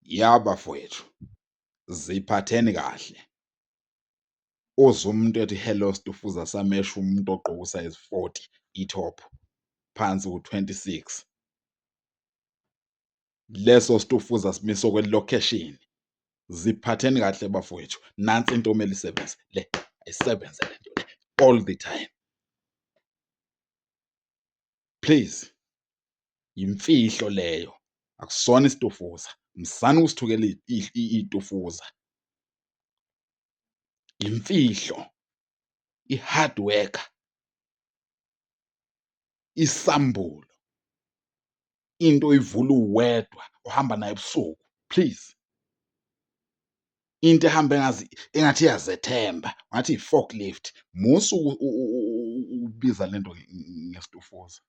Ya bafowethu, ziphatheni kahle. Uzwe umuntu ethi, hello stufuza sami, esho umuntu ogqoke usayizi 40 i-top, phansi u-26. Leso stufuza simise okwelokheshini. Ziphatheni kahle bafowethu, nansi into okumele isebenze le, ayisebenze le nto le all the time. Please, imfihlo leyo, akusona isitufuza, musani ukusithukela iy'tufuza. Imfihlo, i-hard worker, isambulo, into oyivula uwedwa uhamba nayo ebusuku, please. Into ehamba engazi engathi iyazethemba ngathi i-forklift, musa ukubiza lento ngesitufuza.